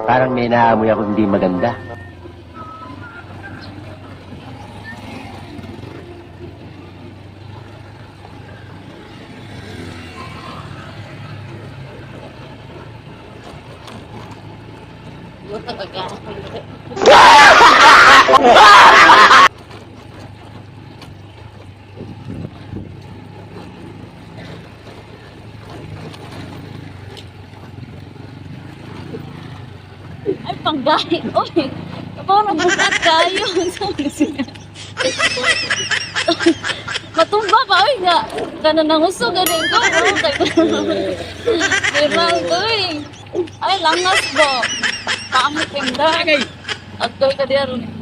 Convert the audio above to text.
Parang may naamoy ako hindi maganda. Ay, panggahi. Uy, parang bukat kayo. Matumba pa, uy nga. Kana nangusog, gani ko. Viral ko, uy. Ay, langas ba? Paamot yung da. Agtoy ka diyan.